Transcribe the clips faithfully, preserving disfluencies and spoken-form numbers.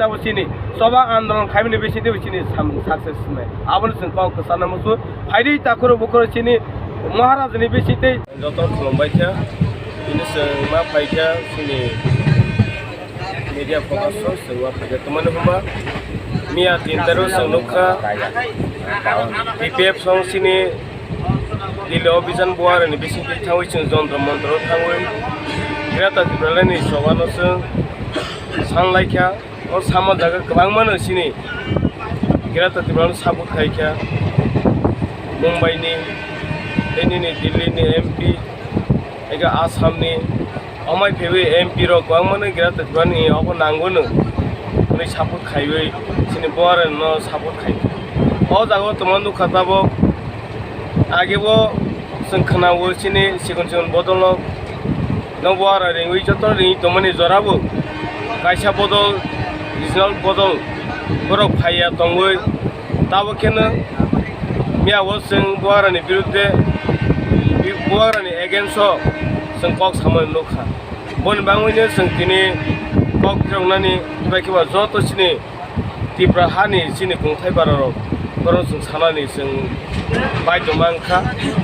Abo chini choba andolon khaimani bisingtwi chini samung success wngnai. Abono chwng kok kwchana muchung. Phaidi takhoro bukhoro chini Maharaj ni bisingtwi. Joto khulumbai kha. Bini chwng ma phai kha chini media focus o chwng ma phai kha. Tamani hwnba miya tin tarik o chwng nukha B P F song chini Delhi o bijan buar ni bisingtwi thangwi chwng jontro montro thangwi Greater Tipraland ni choba no chwng sanlai kha. O sama jaga kwbangmano chini Greater Tipraland support khai kha. Mumbai ni, tei nini Delhi ni M P, ega Assam ni, omai phaiwi M P rok kwbangmano Greater Tipraland ni obo nango no hwnwi support khaiwi chini buar no support khai kha. O jaga o tongma nukha tabok. Age bo chwng khwnao chini sikon sikon bodol no, no bo aro ringwi joto ringwi tongmani jora bo kaisa bodol, regional bodol borok phaiya tongwi tabok kheno miya o chwng bo aroni birudde, bo aroni against o chwng kok samani nukha. Boni bangwino chwng tini kok phiroknani bai khe ba joto chini Tipra hani chini kungthai bararok, borok chwng sanani chwng baidhyo mankha.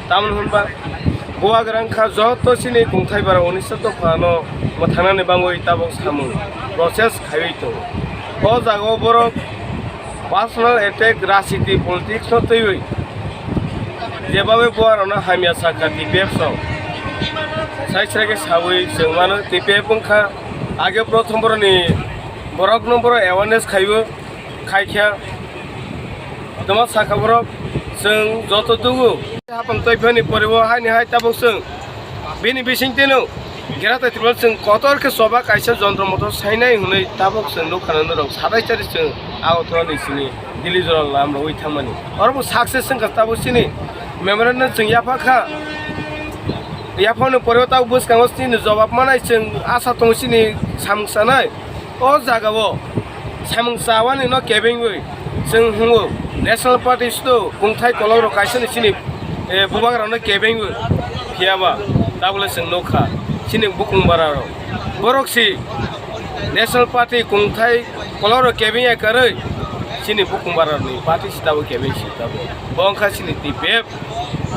Tamoni hwnba bubagra wngkha joto chini kungthai bara unisho dophano mwthangnani bangwi tabok samung process khaiwi tongo. O jagao borok personal attack, rajniti, politics no twiwi jebabe bubagrano hamya sakha T P F rok. Sai srege sawi chwng mano T P F wngkha age prothom boroni borokno borok awareness khaiwi khaikha. Tamo sakha borok chwng joto dugu. Hapang twi phani poribo haini hai tabok chwng bini bisingtwino Greater Tipraland chwng kotor khe choba kaisa jontro montro sainai hwnwi tabok chwng nukha norok satai chari chwng Agartala ni simi Delhi jora lam rogwi thangmani. Oro bo success wngkha tabok chini memorandum chwng yapha kha. Yaphano poribo tabok bwskango chini jobab manai chwng asa tongo chini samung sanai. O jagao samung chawani no kebengwi chwng hwngo National Party sudo kungthai kolok rok kaisa ni chini, eh, bubagra no kebengwi phiyaba tabole chwng nukha chini bukung bara rok borok si National Party kungthai kolok rok kebeng ya karwi chini bukung bara ni party si tabok kebeng si tabok bo wngkha chini T P F.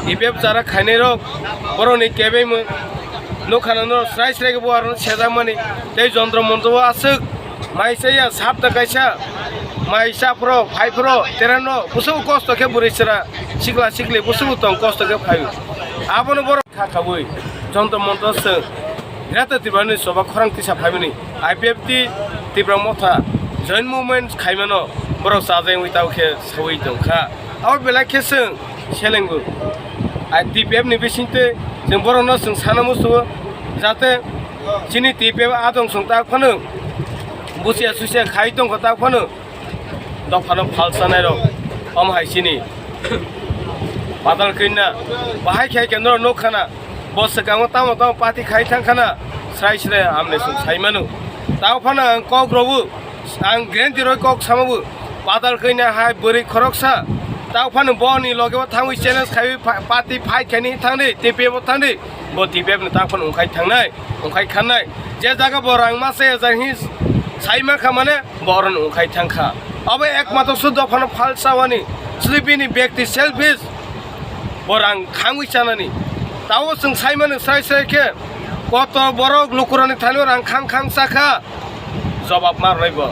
T P F chara khainai rok borok ni kebeng mung nukha no srai srai bo aro sejak mani tei jontro montro aswk. Mai chaya sapta kaisa, mai chaphro, phaiphro, terano, busu kosto khe bwrwi chwra, sikla sikli busu tong kosto khe phaio. Abono borok kha khaui, jontro montro se, Greater Tipraland ni choba khorang tisa phaimani, I P F T, Tipra Motha, Joint Movement khaimano, borok chajai wngwi tabo khe saui tongkha. Abo belai khe chwng selengbo. Ai T P F ni bisingtwi chwng borokno chwng sana muchungo, jate chini T P F adong chwng tak phano busia susia khai tongkha tak phano dophano phalsanairok omo hai chini Patal Kanya bahai khai khe norok nukha na, bo swkango tamo tamo party khai thangkha na, srai srai amne chwng sai mano. Tak phano ang kok rogo. Ang guarantee roi kok sama bo, Patal Kanya hai bwrwi khoroksa, tak phano boni loge o thangwi challenge khaiwi pa-, party fight khaini thangdi, T P F o thangdi, bo T P F ni tak phano wngkhai thangnai, wngkhai khannai. Je jaga bo rang masa ya jang hi sai mankha mane, bo oro wngkhai thangkha. Abo ekmatro suddo phano phalsawani, suddo bini bekti selfish, bo rang khangwi chanani. Tao chwng sai mano srai srai khe, koto borok lukurokni thani rang khang khang chakha. Jobab ma rwnai bo.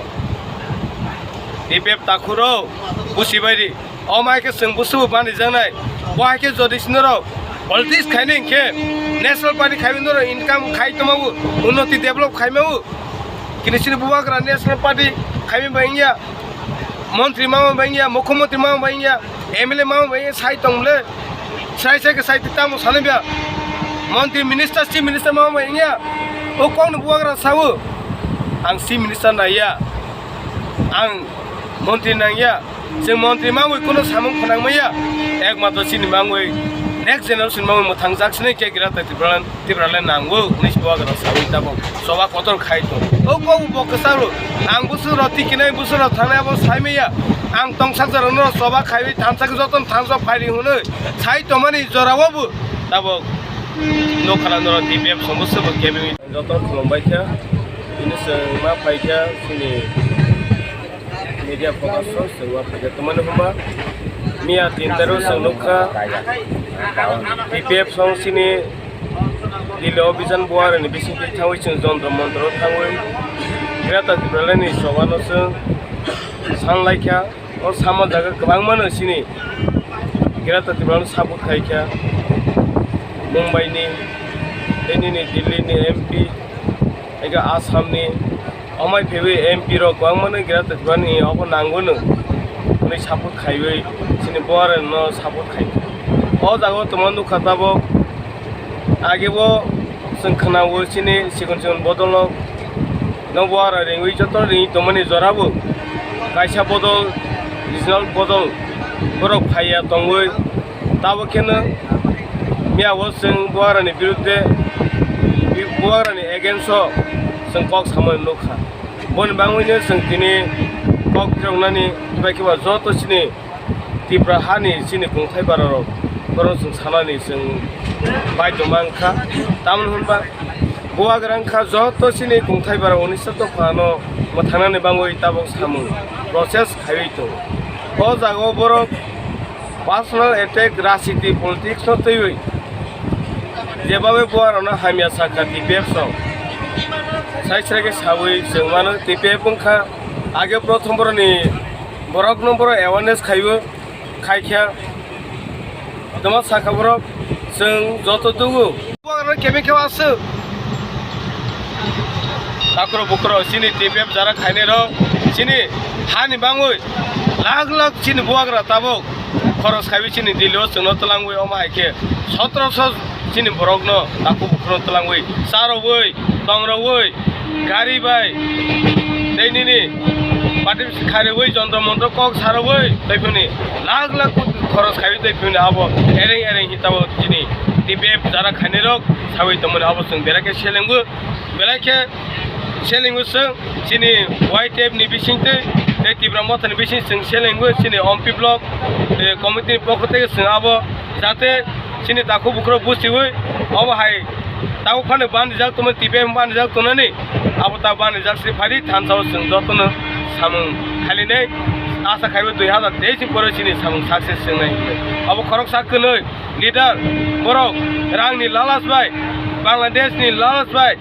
T P F takhuro busi bai di. O mai khe chwng busu bo bani janai. Bo hai khe jodi sino rok politics khaini hinkhe national party khaiwi norok income khai tongmao, unnoti develop khaimao. Kini chini bubagra national party khaimi bai wngya. Montri mama bai wngya, mukhyamantri mama bai wngya, M L A mama bai wngya, sai tong le. Sai sai khe sai tamo sanai bia. Montri minister, chief minister mama bai wngya. O kokno bubagra sao. Ang chief minister naiya. Ang montri nangya. Chwng montri mangwi kuno samung phanang maya. Ekmatro chini mangwi next generation mangwi mwthang jak sini khe gira tai Tipraland. Tipraland nango, hwnwi si bubagra saui tabok choba kotor khai tong. O kok bo kwcharo, ang busu rok tikinai busu rok thangnai abo sai maya. Ang tongsak jora norok choba khaiwi thansa khe jotono thansa phaidi hwnwi sai tongmani jorao bo tabok nokha norok T P F somosto bo kebengwi. Joto khulumbai kha, bini chwng ma phai kha, chini Media focus o chwngno phaikha, tamani hwnba miya tin tarik o chwng nukha, T P F song chini Delhi o bijan buarani bisingtwi thangwi chwng jontro montro thangwi Greater Tipraland ni choba no chwng sanlaikha. O sama jaga kwbangma no chini Greater Tipraland no support khaikha, Mumbai ni, tei nini Delhi ni M P, ega Assam ni, omai phaiwi M P rok kwbangma no Greater Tipraland ni obo nango no hwnwi support khaiwi chini buarani no support khaikha. O jaga o tongma nukha tabuk. Age bo chwng khwnao chini sikon sikon bodol no, no buagra ringwi joto ringwi tongmani jora bo kaisa bodol, regional bodol borok phaiya tongwi, tabuk kheno miya o chwng buagra ni birudde, buagra ni against o chwng kok samani nukha. Boni bangwi no chwng tini kok phiroknani bai khe ba joto chini Tipra hani chini kungthai bara rok, borok chwng sanani chwng baidoma wngkha. Tamoni hwnba bubagra wngkha joto chini kungthai bara unisho dophano mwthangnani bangwi tabuk samung process khaiwi tongo. O jaga o borok personal attack, rajniti, politics no twiwi jebabe bubagrano hamya sakha T P F song. Sai srai khe sawi chwng mano T P F wngkha age prothom boroni borokno borok awareness khaiwi khaikha. Toma sakha borok chwng joto dugu. Bubagrano kebeng khe aswk. Takhro bukhro chini T P F jara khainai rok chini hani bangwi lakh lakh chini bubagra tabuk khoros khaiwi chini Delhi o chwngno twlangwi omo hai khe sotro so chini borokno takhro bukhro twlangwi charwwi tongrwwi gari bai tei nini party kharwi jontro montro kok sarwi tei phini lakh lakh koti khoros khaiwi tei phini abo ereng ereng hitabo chini T P F jara khainai rok sawi tongmani abo chwng berai khe selengbo belai khe selengbo chwng chini Y T F ni bisingtwi tei Tipra Motha ni bising chwng selengbo chini M P block, eh, committee ni pokho tei chwng abo jate chini takhuk bukhurok buchiwi obo hai tabuk phano banrijak tongmani, T P F banrijak tongnani, abo ta banrijak se phadi thansa o chwng jotono samung khalinai asa khaibo dui hazar teis ni pore chini samung success wngnai hinwi. Abo khoroksa kwnwi leader borok rangni lalas bai, Bangladesh ni lalas bai,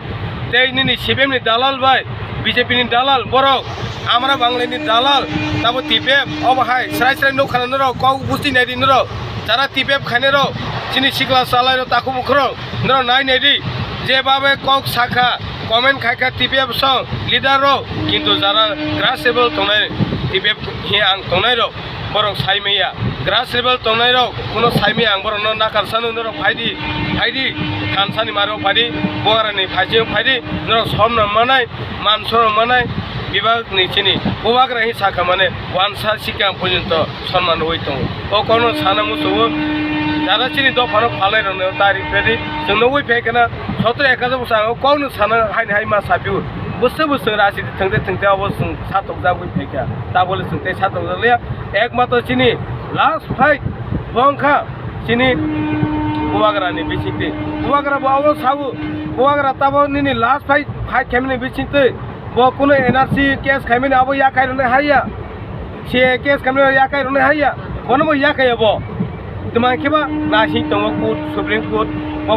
tei nini C P M ni dalal bai, B J P ni dalal borok, amra Bangla ni dalal, tabo T P F obo hai srai srai nukha norok kok busti nai di norok. Jara T P F khainai rok, chini sikla chalairok, takhuk bukhurok, norok nai nai di. Jebabe kok sakha, comment khaikha T P F song leader rok, kintu jara grass level tongnai T P F hi ang tongnai rok, borok sai maya. Grass level tongnai rok, kuno sai maya ang borokno nakar sano, norok phaidi, phaidi, thansa ni maro phaidi, bubagra ni phaidi, norok somno manai, man somno manai, bibak ni chini bubagra hi sakha mane, wansa sikang porjonto. Sonman rwui tongo. O kokno sana muchungo, jara chini dophano phalnai rokno ta rikhe di. Chwng nugui phai kheno sotro ek hajar bwskango kokno sana haini hai ma sapio. Bwswk bwswk rasi thwngte thwngte abo chwng satokjagwi phaikha. Tabole chwng tei satokjakliya. Ekmatro chini last fight bo wngkha chini bubagrani bisingtwi. Bubagra bo abo sao, bubagra tabo nini last fight, fight khaimani bisingtwi. Bo kuno N R C case khaimani abo yakai rwna haiya. Se case kamle yakai rwna haiya. Bono bo yakai abo. Tuma khe ba nasing tongo court, Supreme Court.